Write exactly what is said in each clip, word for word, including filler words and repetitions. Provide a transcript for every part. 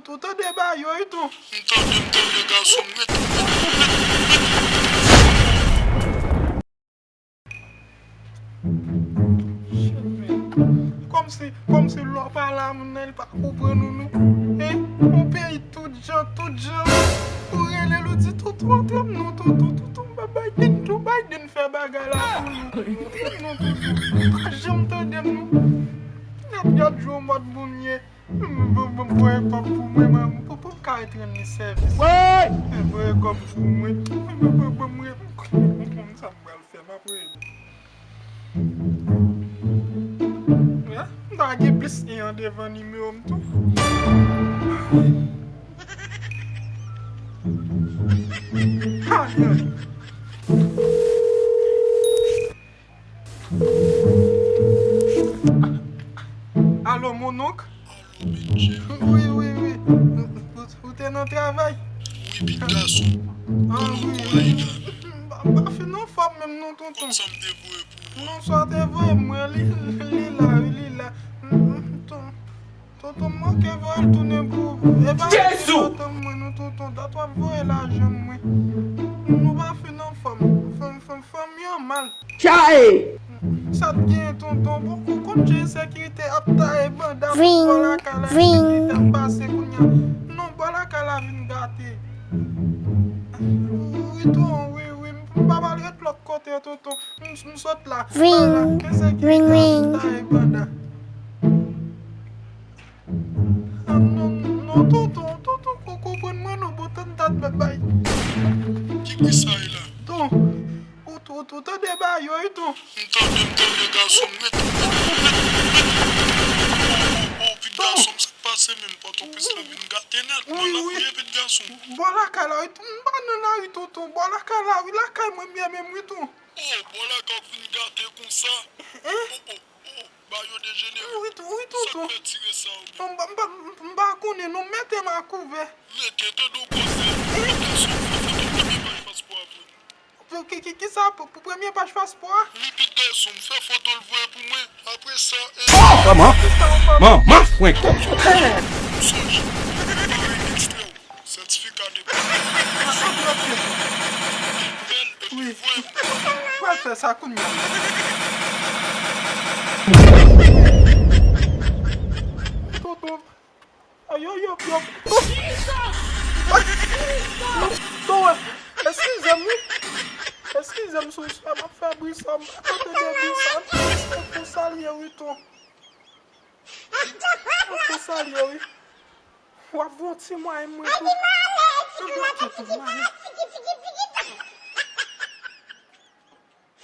Ou tande ba yo, wi, tou. M tande, m tande, gason, m ret. Kòmsi, kòmsi lè w pale a moun nan, li pa konprann ou, non. Hein? Yon peyi tout jan, tout jan. Ou rele l, ou di, "Tonton, antre m non, tonton, tonton, ba Biden, tou Biden fè bagay la pou nou, tonton, tonton, tonton." Pa janm tande m, non. N ap gad jwe yon mòd moun ye. Bon, bon, bon, voye kòb pou mwen, mwen, pou, pou m ka ret rann li sèvis. Woy! Voye kòb pou mwen. Bon, bon, bon, bon, mwen, m konn sa m pral fè, m ap rele. Ya, m ta gen plis en an devan nimewo m tou. Ayi, ayi. Alo, mononk? Wi, wi, wi. Ou, ou te nan travay? Wi, pitit gason. Ah, wi, wi. M pa, m pa fin anfòm menm non, tonton. Konn sa m te voye pou ou. Non, sa w te voye mwen, li, li la, wi, li la. Ton-, Tonton, m manke voye l tounen pou ou. E pa Jezi! Tonton mwen, non, tonton, dat w ap voye lajan mwen. Nou pa fin anfòm. Fanm, fanm, fanm yo mal. Chae! Sa t genyen, tonton? Bon, ou konn jan ensekirite ap taye banda bò lakay la, ensekirite ap pase kounye a. Non, bò lakay la vin gate. Wi, tonton, wi, wi. M pa pral ret lòt kote, tonton. M, m sot la. Vring, vring, vring. Taye banda. Ah, non, non, tonton, tonton, ko-, konprann mwen non, bon, tann dat bèt bay. Ki, ki sa e la? Ton, ou, ou, ou tande ba yo, wi, ton. M tande, m tande, gason, m ret. Oh, oh, oh, oh, pitit gason, m, sa k pase menm, Pòtoprens lan vin gate nèt, wi, nan wi. Lapri, pitit gason. Bò lakay la, wi, ton, m pa nan lari, tonton, bò lakay la, wi, lakay mwen m ye menm, wi, ton. Oh, bò lakay ou vin gate konsa. Hein? Oh, oh, oh, ba yo dejenere. Wi, wi, tonton. Sa k fè tire sa, ou menm? M pa, m pa, m pa konnen, non, mete m a kouvè. Mete, tande w koze. Hein? Gason, fè foto premye paj paspò a pou mwen. Pou ki, ki, ki sa, pou, pou premye paj paspò a? Wi, pitit gason, fè foto l voye pou mwen. Apre sa, e... Oh, manman! Manman, frenk! Sonje. Sètifika de... Wi. Pral fè sa kounye a. Tonton. Ayo, yo, yo. Tonton, eskize m, wi. Eskize m, sou, sou, m ap fè bri sa, m pa tande bri sa. Pou salye, wi, ton. Pou salye, wi. W ap voye ti mwayen mwen tou.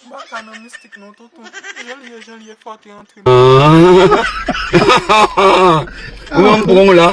Baka nan mistik non, tonton. Jan l ye, jan l ye, fò te antre. Ou an pran w la.